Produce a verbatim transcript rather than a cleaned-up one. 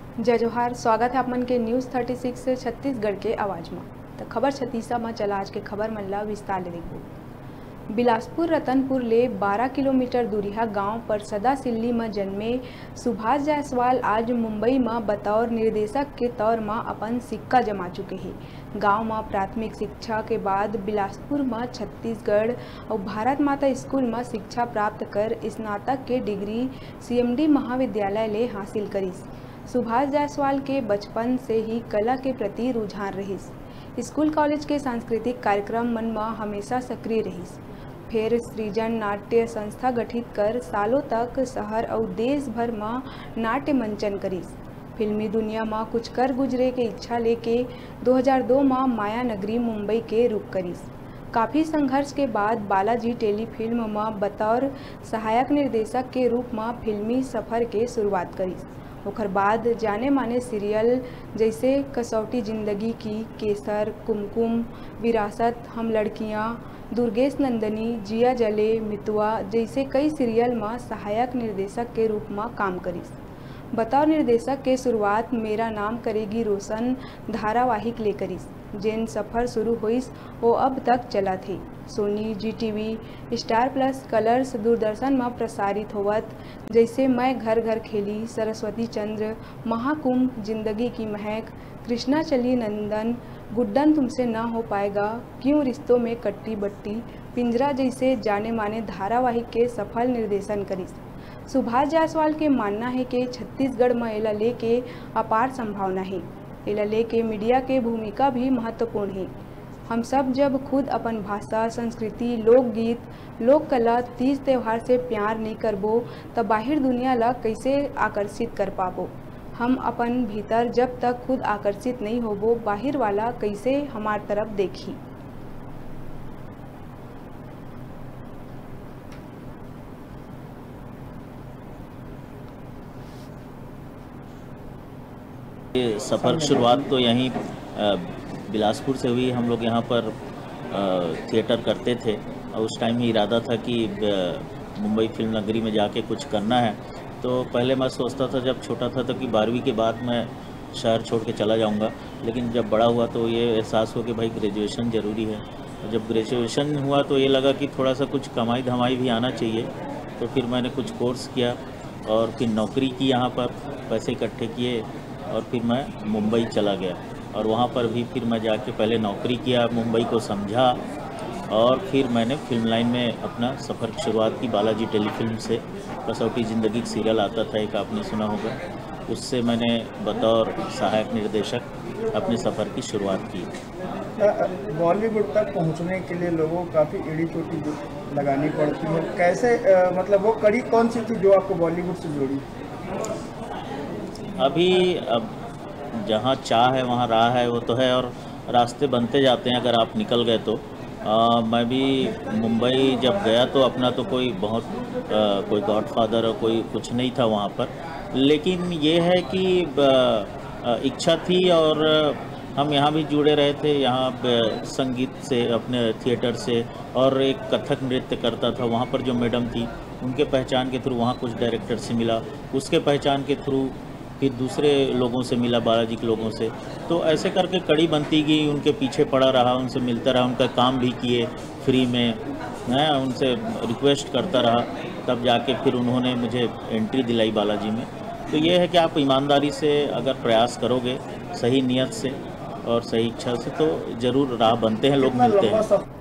जय जोहार, स्वागत है आप मन के न्यूज़ थर्टी सिक्स छत्तीसगढ़ के आवाज म। त खबर छत्तीसा म चला आज के खबर मन ला विस्तार ले देखबो। बिलासपुर रतनपुर ले बारह किलोमीटर दूरिहा गांव परसदा सिल्ली म जन्मे सुभाष जायसवाल आज मुंबई म बतौर निर्देशक के तौर म अपन सिक्का जमा चुके हे। गांव म प्राथमिक शिक्षा के बाद बिलासपुर म छत्तीसगढ़ अउ भारत माता स्कूल म शिक्षा प्राप्त कर स्नातक के डिग्री सीएमडी महाविद्यालय ले हासिल करिस। सुभाष जायसवाल के बचपन से ही कला के प्रति रुझान रहिस। स्कूल कॉलेज के सांस्कृतिक कार्यक्रम मन म हमेशा सक्रिय रहिस। फेर सृजन नाट्य संस्था गठित कर सालों तक शहर अउ देश भर म नाट्य मंचन करिस। फिल्मी दुनिया म कुछ कर गुजरे के इच्छा लेके दो हज़ार दो म माया नगरी मुंबई के रुख करिस। काफी संघर्ष के बाद बालाजी टेलीफिल्म म बतौर सहायक निर्देशक के रूप म फिल्मी सफर के शुरुआत करिस। ओखर बाद जाने माने सीरियल जैसे कसौटी जिंदगी की, केसर, कुमकुम, विरासत, हम लड़कियां, दुर्गेश नंदनी, जिया जले, मितुआ जैसे कई सीरियल म सहायक निर्देशक के रूप म काम करिस। बतौर निर्देशक के शुरुआत मेरा नाम करेगी रोशन धारावाहिक ले करिस, जेन सफर शुरू होइस, वो अब तक चलत हे। Sony, Zee TV, Star Plus, Colors, Doordarshan म प्रसारित होवत जैसे मैं घर घर खेली, सरस्वती चंद्र, महाकुंभ, जिंदगी की महक, कृष्णा चली नंदन, गुड्डन तुमसे ना हो पाएगा, क्यों रिश्तों में कट्टी बट्टी, पिंजरा जैसे जाने माने धारावाहिक के सफल निर्देशन करिस। सुभाष जायसवाल के मानना हे कि छत्तीसगढ़ म एला लेके अपार संभावना हे। एला लेके मीडिया के भूमिका भी महत्वपूर्ण हे। हम सब जब खुद अपन भाषा, संस्कृति, लोकगीत, लोक कला, तीज त्योहार से प्यार नइ करबो, त बाहिर दुनिया ला कइसे आकर्षित कर पाबो? हम अपन भीतर जब तक खुद आकर्षित नइ होबो, बाहिर वाला कइसे हमार तरफ देखही? ये सफ़र की शुरुआत तो यहीं अ, बिलासपुर से हुई। हम लोग यहाँ पर अ, थिएटर करते थे और उस टाइम ही इरादा था कि अ, मुंबई फिल्म नगरी में जाके कुछ करना है। तो पहले मैं सोचता था, जब छोटा था, तो कि बारहवीं के बाद मैं शहर छोड़ के चला जाऊँगा। लेकिन जब बड़ा हुआ तो ये एहसास हुआ कि भाई, ग्रेजुएशन ज़रूरी है। और जब ग्रेजुएशन हुआ तो ये लगा कि थोड़ा सा कुछ कमाई धमाई भी आना चाहिए। तो फिर मैंने कुछ कोर्स किया और फिर नौकरी की, यहाँ पर पैसे इकट्ठे किए और फिर मैं मुंबई चला गया। और वहाँ पर भी फिर मैं जाके पहले नौकरी किया, मुंबई को समझा और फिर मैंने फिल्म लाइन में अपना सफ़र की शुरुआत की। बालाजी टेलीफिल्म से कसौटी ज़िंदगी का सीरियल आता था एक, आपने सुना होगा, उससे मैंने बतौर सहायक निर्देशक अपने सफ़र की शुरुआत की। अ, अ, बॉलीवुड तक पहुंचने के लिए लोगों को काफ़ी एड़ी चोटी जो लगानी पड़ती है। कैसे, अ, मतलब, वो कड़ी कौन सी थी जो आपको बॉलीवुड से जोड़ी? अभी अब जहाँ चाह है, वहाँ राह है, वो तो है, और रास्ते बनते जाते हैं अगर आप निकल गए तो। अ, मैं भी मुंबई जब गया तो अपना तो कोई बहुत, अ, कोई गॉडफादर और कोई कुछ नहीं था वहाँ पर, लेकिन ये है कि ब-, अ, इच्छा थी और हम यहाँ भी जुड़े रहे थे, यहाँ ब-, संगीत से, अपने थिएटर से, और एक कथक नृत्य करता था वहाँ पर जो मैडम थी, उनके पहचान के थ्रू वहाँ कुछ डायरेक्टर से मिला, उसके पहचान के थ्रू फिर दूसरे लोगों से मिला, बालाजी के लोगों से। तो ऐसे करके कड़ी बनती गई, उनके पीछे पड़ा रहा, उनसे मिलता रहा, उनका काम भी किए फ्री में, हैं, उनसे रिक्वेस्ट करता रहा, तब जाके फिर उन्होंने मुझे एंट्री दिलाई बालाजी में। तो ये है कि आप ईमानदारी से अगर प्रयास करोगे, सही नीयत से और सही इच्छा से, तो ज़रूर राह बनते हैं, लोग कितना मिलते लंबा हैं। सफर?